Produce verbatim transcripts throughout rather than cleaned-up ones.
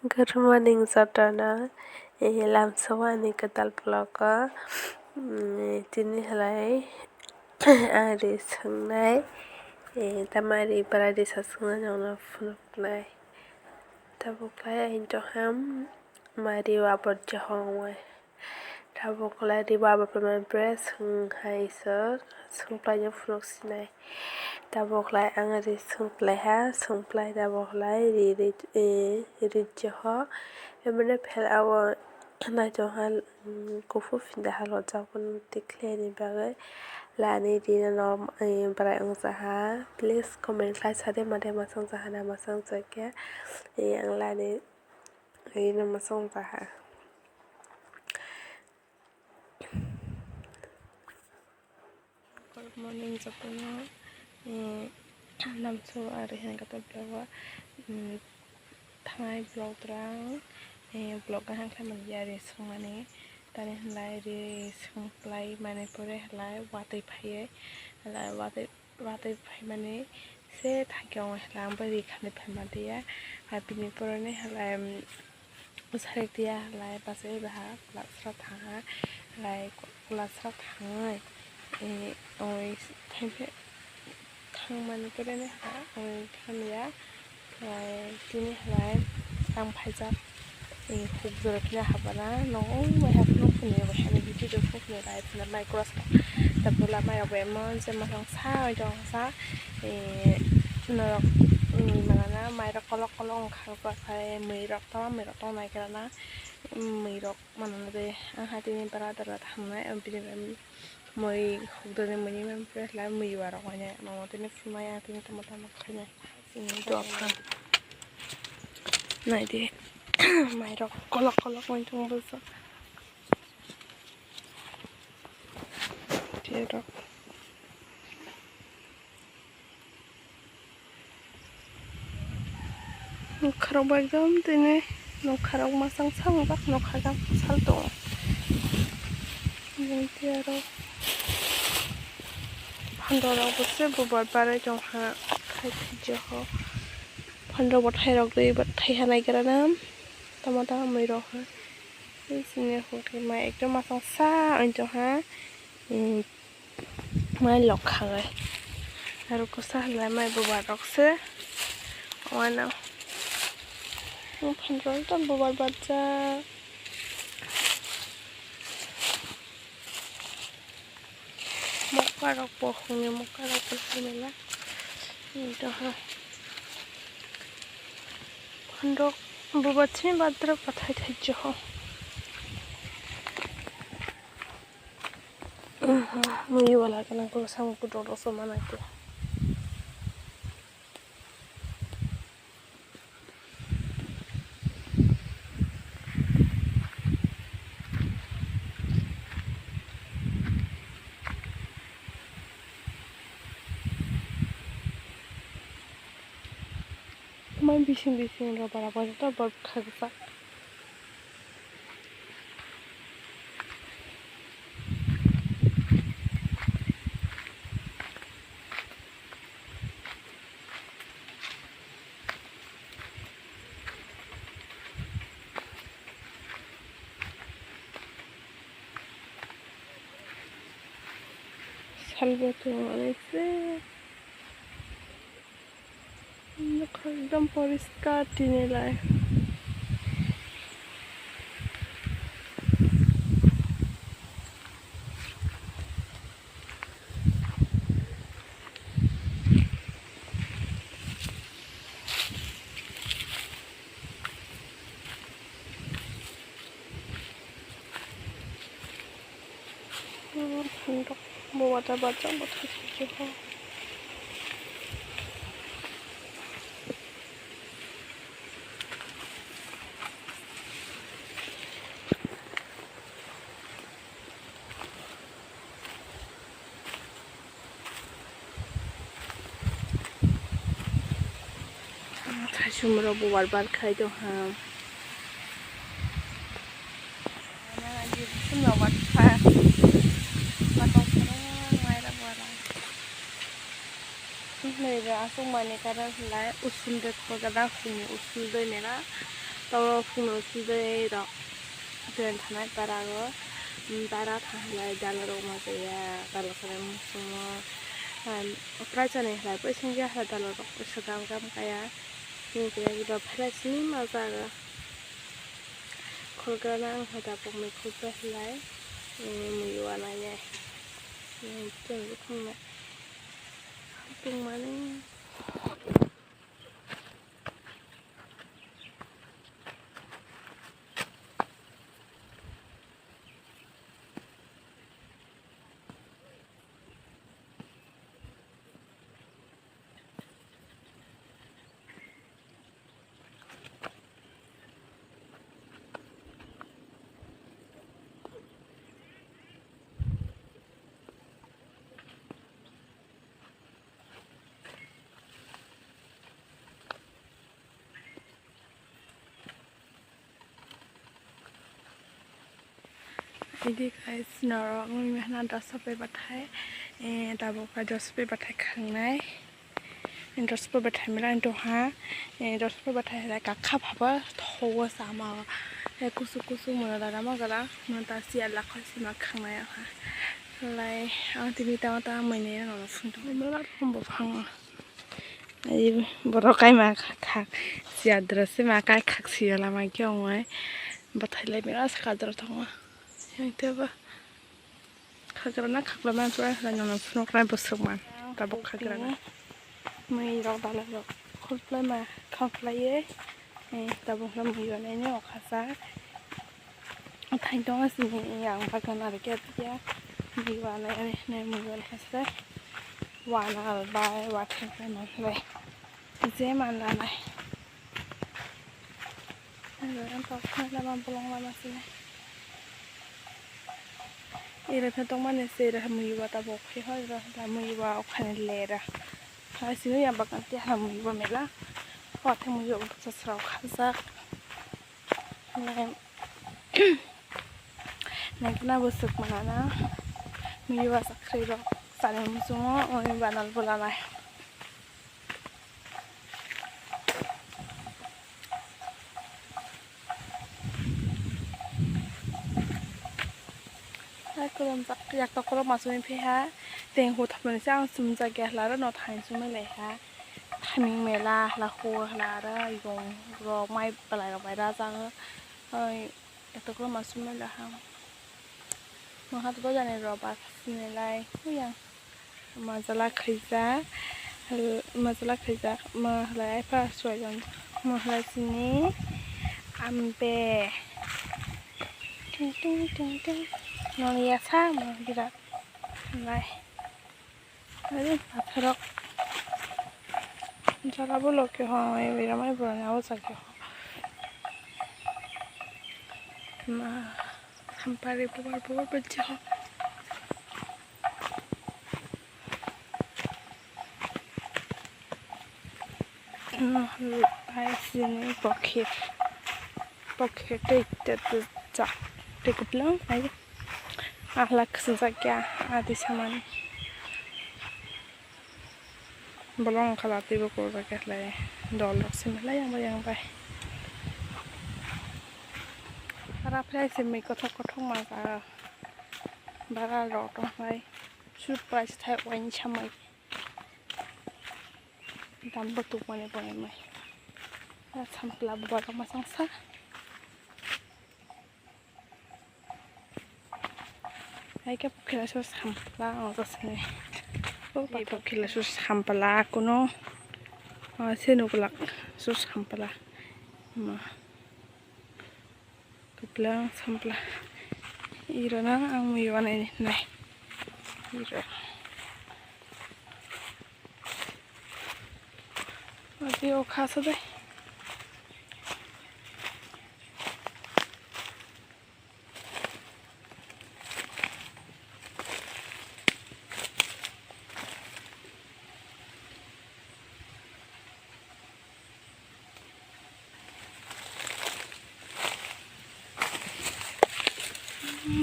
Good morning, jotono. Eh, lamsao ani kwtal vlog o, mm, tini halai ang ri swngnai, eh, tamari bara ri sa swngnai nokno phunuknai. Tabuk lai ang tongha mari o aborja hongwi. Tabuk lai ri bo abo phaimani bre swng hai se swngphlai no phunuk sinai. Tabuk lai ang ri swngphlai ha, swngphlai tabuk lai ri, ri, eh, ri joho. Emne phel abo naitong ha, mm, kuphur phinda ha lojak bo tikhlai ni bagwi lani ri no, eh, bwrai wngja ha. Please comment khlai sa de, ma de ma swngja ha na ma swngjakya. Eh, ang lani ri no ma swngja ha. Good morning, jotono. Eh, lamsao ari hwnka ta vlog o, mm, thanai vlog rang, eh, vlog kaham khlai manya ri swngmani. Tani halai ri swngphlai mani pore halai watwi phaiwi, halai watwi watwi phaimani se thangkhe ongwi halai ang bai ri khani phaima diya. Hai bini poroni halai, um, sarik diya halai bachai baha kwlak sra thangha halai kwlak sra thangwi, eh, ongwi thangmani poroni halai ongwi thamya. Tini halai ang phaijak, eh, huk jora khe habana nogo waiha phunuk phunui waiha ni video rok phunuk phunui lai phunuk mai cross ta bwla mai rok bai emon se masang sa oi tong sa, eh, norok ni mana na mai rok kolok kolok wngkha bwkha mui rok tama mui rok tong nai khe rana mui rok mana na de ang ha tini bara dara thangnai bini bai mui huk jora ni mui ni bai pore lai mui wa rok wainai mama tini phunukmaya tini tamo tamo khainai. Dopha. Naidi. Mairok kolok kolok wng tong bwswk. Tiyarok. Nokharok bo ekdom tini nokharok masang samjak nokha jak sal tongo. Tiyarok. Phandorok bo se bubar barwi tongkha khai thaijaho. Phandorok bo thairok rwi ba thaiha naigra na tamo tamo mui rok ha. Sini hwnkhe mai ekdom masang sa oi tongkha. Mai lok khagai aro kwsa halai mai bubar rok se. Uano phandorok ekdom bubar barjak. Mokka rok bo hwnwi mokka rok bo hwnwi la. Doha handok bubathini badra pathai thai joho. Mui wala kana ko samung kudo rok so manai ko. Mai bising bising rw bara bo joto bor kha gisa. Salbo tongo se. Nokha ekdom poriskar tini lai. Bo wata bachang bo thai thai khe. Thaichum rok bo war bar khai tong ha. Nai ra aswk manwi karon hinlai usul de khorok da hwnwi usul de nera. O phunuk tei rok train thanai para o, para thang lai dala rok ma chaya, dala kare musumo, prai chani hai pai sengya hai dala rok swkang kam kaya, tini kaya eba phela sini ma jaga. Khulgrana ang hai tabuk mai khulgra lai, mui wanai nai, tong tongmani. Idi guys, norok wngwi mihana dosa bai bathai, eh, tabuk kha dosa bai bathai khangnai. Dosa bai bathai mela wng tongha, eh, dosa bai bathai hai kakha phaba thogo sama o. Eh, kusu kusu mona dada ma gara, mona ta siya lakha sima khangnai ha. Lai, ang tini tama tama mui nai no phun tong. Mela phun bo phang. Ai, borok kaima khak, siyadra se ma kai khak siya lama khe ongoi. Bathai lai mera sakadra tongo. Yang teba khakrana khaklama pura lai nono phunuknai bwswk man. Tabuk khakrana. Mui rok dala rok khulplai ma khaklaiye. Eh, tabuk no mui rok nai o khajak. Thaintong asini yang bagan aro khe ya. Mui wanai ani nai mui wanai hasre. Wanal bai, wathai bai, man bai. Je man lanai. Ang tok lama bolong lama sini. Ira phe tongmani se ira mui wa tabuk khe hoi ira mui wa okhani lera. Hai sini yang bagan tiya mui wa mela. Wathai mui wa sasrao khajak. Nai, naikna bwswk manana, mui wa sakhri rok chani muchungo, oni banal bulanai. Hai kolom jak, yak to kolom masumi phiha, teng ho thapmani se ang sumjak ya hla ro, no thain sumui lai ha. Thaming mela hla ho hla ro yong rok mai belai rok bai rajak oi etok lo masumai la ha. Mahat bojani rok bak sini lai huyang majala khaijak majala khaijak ma hwlai ai pha suai jon ma hwlai sini ambe ting ting ting ting noni ya sa ma birat lai. Are, pathorok. Jala bo loke ho, e, biramai boroni abo jage ho. Ma, hampari bubar bubar bwlchi ho. Hai sini pocket, pocket tei tei tei jak tei kwplwng hai. Ahla kwchajak ya adi samani. Bolong khala teibo kwchajak ya khlai dol rok simi lai yang bai yang bai. Para phai simi kothok kothok ma jaga. Bara rok tong lai. Sur price thai wain samai. Dam bo tukmani bo emai. Sampla bubar rok masang sa. Hai khe pukhila sur sampla ang jasni. O pathor khila sur sampla kuno. Se nuklak sur sampla. Ma. Kwpla sampla. Iro na ang mui wanai nai. Iro. Ati o khasa de.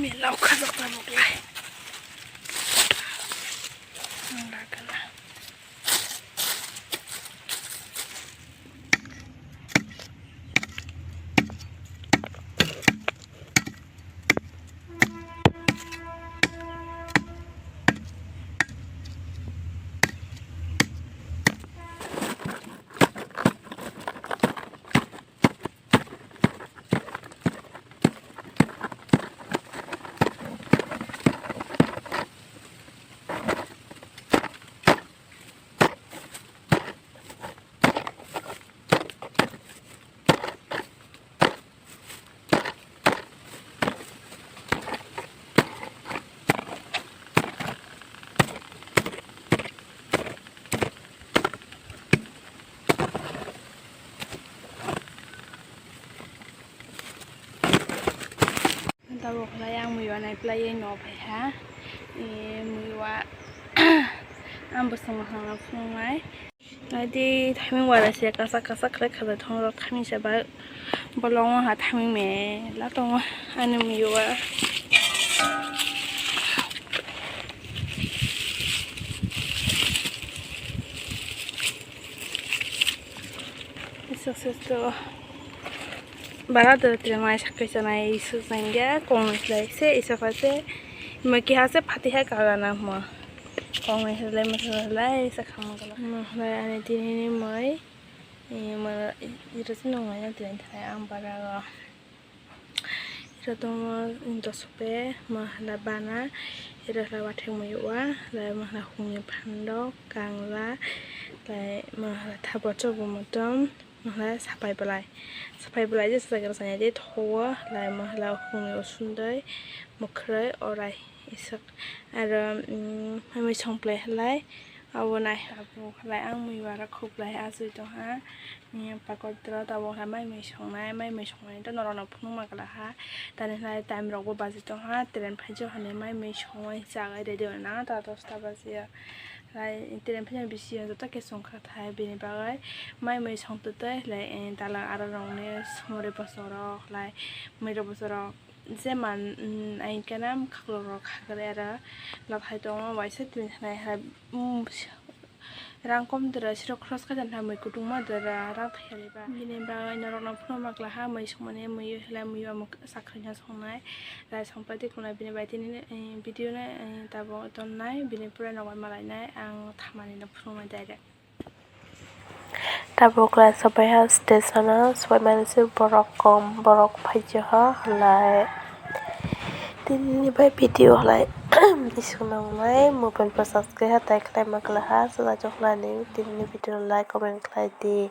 Mela khajak tabuk lai. Ang lagala. Abo khlai ang muiwa naiplaiwi no phaiha. E, muiwa ang bwswk mwkhang no phunuknai. Naidi thaiming wara se kasak kasak khlai khajak thongrok thaiming se ba bolong ha thaiming mela tongo ani muiwa. Success to. Bara dwrwtwi mai sakhe chanai sujangya kongni khlai se isa pha se ima keha se phati hai kagana hwnma kongnai hwlai mwthang hwlai sakha mwkhwlai ani tini ni mai ima iro se nwngnai tini thai ang bara o iro tongo dosope mwkhwlai bana iro khlai wathai muiwa lai mwkhwlai hwnwi phandok kangla lai mwkhwlai thabo chobwi muitom. Mwkhwlai sapai bwlai, sapai bwlai je sajagera sanya de thogo, lai mwkhwlai hwnwi usundui mwkhwrwi orai iswk. Aro, mm, mai mui songplai halai abo nai. Abo khlai ang mui bara khuklai achui tongha, mm, pakotro tabuk khlai mai mui songnai, mai mui songnai to norokno phunukma kalaha. Tani khlai time rokbo baji tongha, train phaijak hwnwi mai mui songwi chagai ready wngnai ta dosta bajiya. Lai train phano bisingo joto khe chwng kha thai, bini bagwi mai mui song twtwi lai, eh, dalang aro rokni sumuri bwsarok lai muirok bwsarok je man, mm, ai khe na khaklok rok khaklai aro laphai tongo waisa tini thanai hai, mm, rang kom dwra sirok khoroch kha jani hai mui kutung ma dwra rang thai ba bini bagwi norokno phunukma kla ha mui songmani mui lai mui o mwk sakhwlwino songnai lai songpai twi khwnai bini bai tini, eh, video no, eh, tabuk tonnai bini pore nokbar malainai ang thamani no phunuknai direct. Tabuk lai sopai ha station o sopai mani se borok kom borok phaijak ha lai tini ni bai video lai isuk nang nai mobile bo charge khe ha tai khlai ma kla ha sajak nani tini ni video like comment khlai di.